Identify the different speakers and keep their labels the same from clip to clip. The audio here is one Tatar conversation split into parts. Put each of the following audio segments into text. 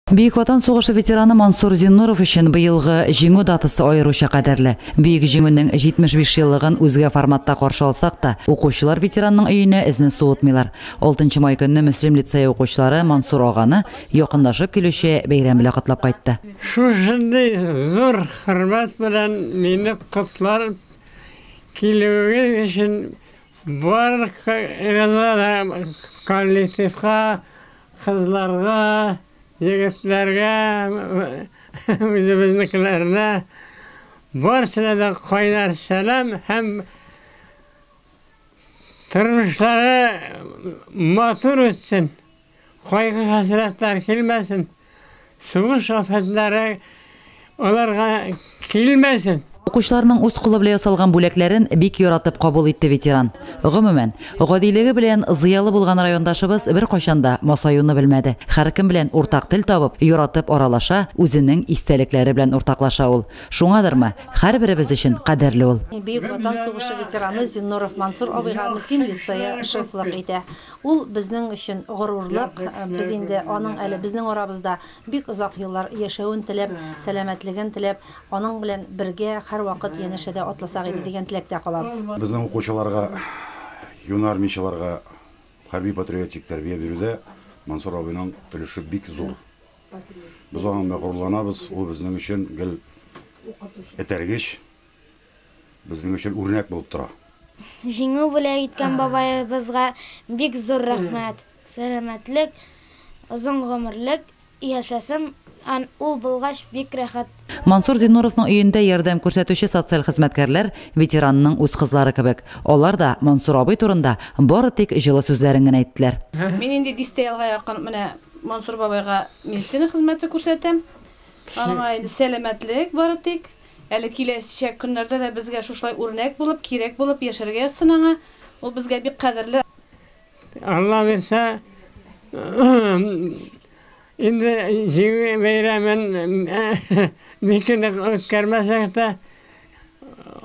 Speaker 1: Бөек Ватан сугышы ветераны Мансур Зиннуров өчен быелгы Җиңү датасы аеруча кадерле. Бөек Җиңүнең 75 еллыгын үзгә форматта каршы алсак та, укучылар ветеранның өенә эзне суытмыйлар. Алтынчы май көнне Мөслим лицее укучылары Мансур аганы якынлашып килүче бәйрәм белән котлап кайтты.
Speaker 2: Шушындый зур хөрмәт белән мине котлар килүегез өчен барыгызга да, коллективка, кызларга, егетләргә, үзебезнекеләренә, барысына да кайнар сәлам һәм тормышлары матур үтсен. Кайгы-хәсрәтләр килмәсен, сугыш афәтләре аларга килмәсен.
Speaker 1: Укучыларның үз кулы белән ясалган бүләкләрен бик яратып кабул итте ветеран. Гомумән, гадилеге белән зыялы булган райондашыбыз беркайчан да масаюны белмәде. Һәркем белән уртак тел табып, яратып аралаша, үзенең истәлекләре белән уртаклаша ул. Шуңадырмы, һәрберебез өчен кадерле ул.
Speaker 3: Бөек Ватан сугышы ветераны Зиннуров Мансур абыйга Мөслим лицее шефлык итә. Ул безнең өчен горурлык, без инде аның әле безнең арабызда бик озак еллар яшәвен теләп, сәламәтлеген теләп, аның белән бергә һәрвакыт янәшәдә атласак иде дигән теләктә калабыз.
Speaker 4: Безнең укучыларга, юнармиячыларга хәрби-патриотик тәрбия бирүдә Мансур абыйның өлеше бик зур. Без аның белән горурланабыз, ул безнең өчен гел этәргеч. Безнең өчен үрнәк булып тора.
Speaker 5: Җиңү бүләк иткән бабаебызга бик зур рәхмәт. Сәламәтлек, озын гомерлек яшәсен, ул булгач бик рәхәт.
Speaker 1: Мансур Зиннуровның өендә ярдәм күрсәтүче социаль хезмәткәрләр ветеранның үз кызлары кебек. Алар да Мансур абый турында бары тик җылы сүзләрен генә әйттеләр.
Speaker 6: Мин инде дистә елга якын менә Мансур бабайга медицина хезмәте күрсәтәм. Аңа инде сәламәтлек бары тик. Әле киләчәк көннәрдә дә безгә шушылай үрнәк булып, кирәк булып яшәргә язсын аңа. Ул безгә бик кадерле.
Speaker 2: Алла бирсә, инде Җиңү бәйрәмен бик нык үткәрмәсәк тә,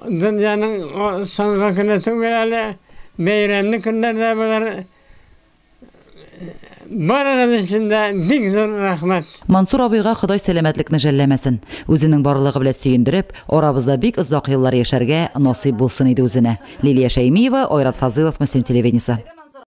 Speaker 2: дөньяның соңгы көне түгел әле, бәйрәмле көннәр дә булыр. Барыгыз өчен дә бик зур рәхмәт.
Speaker 1: Мансур абыйга Ходай сәламәтлекне жәлләмәсен. Үзенең барлыгы белән сөендереп, арабызда бик озак еллар яшәргә насыйп булсын иде үзенә. Лилия Шәймиева, Айрат Фазылов, Мөслим телевидениесе.